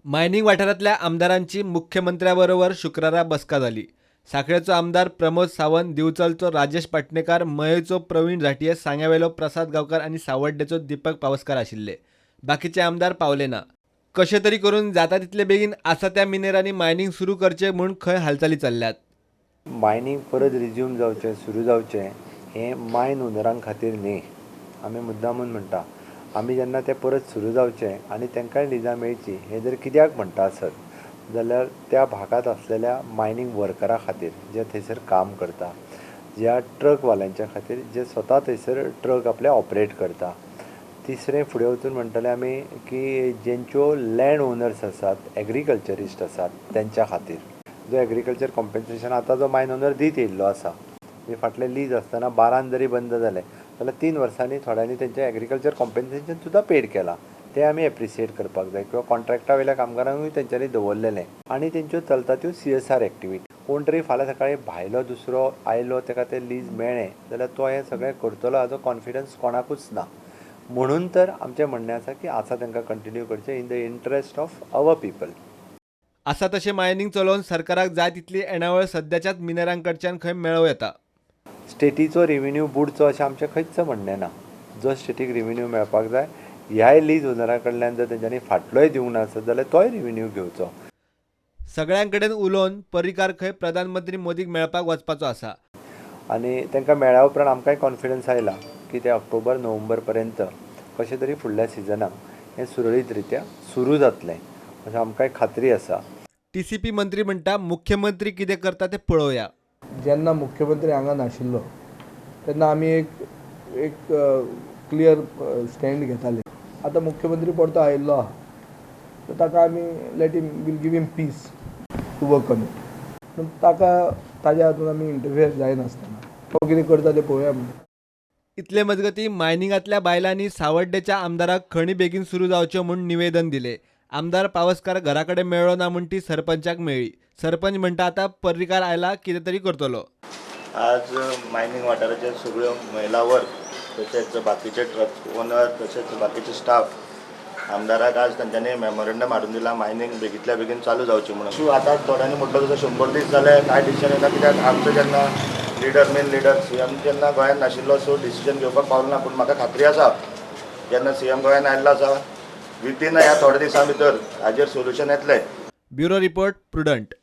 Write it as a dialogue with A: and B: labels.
A: Mining वाठारांतल्या आमदारांची मुख्यमंत्र्या बरोबर शुक्रारा बसका जाली. सांखळेचो आमदार प्रमोद सावंत, दिवचलचो राजेश पाटणेकार, मयेचो प्रवीण झांट्ये, सांग्यावेलो प्रसाद गांवकार आनी सावड्डेचो दीपक पावसकार आशिल्ले. बाकीचे आमदार पावले ना. कशें तरी करून जाता तितले बेगीन आसा त्या मिनेरांनी मायनिंग सुरू करचें म्हूण खंय हालचाली चल्ल्यात.
B: मायनींग परत रिज्यूम जावचें, सुरू जावचें हें मायन ओनरां खातीर न्ही, आमी मुद्दामून म्हणटा. आमी जेन्ना तें परत सुरू जावचें आनी तांकांय लिजां मेळचीं हें जर कित्याक म्हणटा आसत जाल्यार त्या भागांत आसलेल्या मायनींग वर्करा खातीर जे थंयसर काम करता, ज्या ट्रकवाल्यांच्या खातीर जे स्वता थंयसर ट्रक आपले ऑपरेट करता. तिसरें फुडें वचून म्हणटले आमी की जेंच्यो लँड ओनर्स आसात, एग्रीकल्चरिस्ट आसात तेंच्या खातीर जो एग्रीकल्चर कॉम्पेन्सेशन आतां जो मायन ओनर दीत येयल्लो आसा, म्हणजे फाटले लीज आसतना 12 जरी बंद जालें जाल्यार 3 वर्सांनी थोड्यांनी तेंचें एग्रीकल्चर कॉम्पेन्सेशन सुद्दां पेड केलां, तें आमी एप्रिसिएट करपाक जाय. किंवा कॉन्ट्रॅक्टा वयल्या कामगारांकूय तेंच्यांनी दवरलेलें आनी तेंच्यो चलता त्यो CSR activity. कोण तरी फाल्यां सकाळीं भायलो दुसरो आयलो तेका तें लीज मेळ्ळें जाल्यार तो हें सगळें करतलो हाचो कॉन्फिडन्स कोणाकूच ना. म्हणून तर आमचें म्हणणें आसा की आसा तांकां कंटिन्यू करचें in the interest of our people.
A: आसा तशें मायनिंग चलोवन सरकाराक जाय तितली येणावळ सद्याच्याच मिनेरांकडच्यान खंय मेळोवं येता.
B: स्टेटीचो रेविन्यू बुडचो अशें आमचें खंयच म्हणणें ना. जो स्टेटीक रेविन्यू मेळपाक जाय ह्याय लीज ओनरा कडल्यान जर तेंच्यांनी फाटलोय दिवंक नासत जाल्यार तोय रेविन्यू घेवचो.
A: सगळ्यांकडेन उलोवन पर्रीकार खंय प्रधानमंत्री मोदीक मेळपाक वचपाचो आसा.
B: आनी तांकां मेळ्ळ्या उपरांत आमकांय कॉन्फिडन्स आयला की ते ऑक्टोबर नोव्हेंबर पर्यंत कशें तरी फुडल्या सिजनाक हें सुरळीत रित्या सुरू जातलें अशें आमकांय खात्री आसा.
A: TCP मंत्री म्हणटा मुख्यमंत्री कितें करता तें पळोवया.
C: जेन्ना मुख्यमंत्री हांगा नाशिल्लो तेन्ना आमी एक एक क्लियर स्टँड घेताले. आतां मुख्यमंत्री परतो आयिल्लो आहा, तर ताका आमी let him, will give him peace to work on it. पूण ताका ताज्या हातून आमी इंटरफियर जायनासतना तो कितें करता तें पळोवया म्हणून.
A: इतले मजगतीं मायनिंगांतल्या बायलांनी सावड्डेच्या आमदाराक खणी बेगीन सुरू जावच्यो म्हूण निवेदन दिलें. आमदार पावसकार घरा कडेन मेळ्ळो ना म्हूण ती सरपंचाक मेळ्ळी. सरपंच म्हणटा आतां पर्रीकार आयला कितें तरी करतलो.
D: आज मायनिंग वाठाराचे सगळ्यो महिला वर्ग तशेंच बाकीचे ट्रक ओनर तशेंच बाकीचे स्टाफ आमदाराक आज तांच्यांनी मेमोरंडम हाडून दिलां मायनिंग बेगींतल्या बेगीन चालू जावची म्हणून. सो आतां थोड्यांनी म्हटलो तसो 100 दीस जाले कांय डिसिजन येना, कित्याक आमचो जेन्ना लिडर मेन लिडर CM जेन्ना गोंयांत नाशिल्लो सो डिसिजन घेवपाक पावलो ना. पूण म्हाका खात्री आसा जेन्ना CM गोंयांत आयिल्लो आसा विथीन ह्या थोड्या दिसां भितर हाजेर सोल्युशन येतलें.
A: Bureau report, Prudent.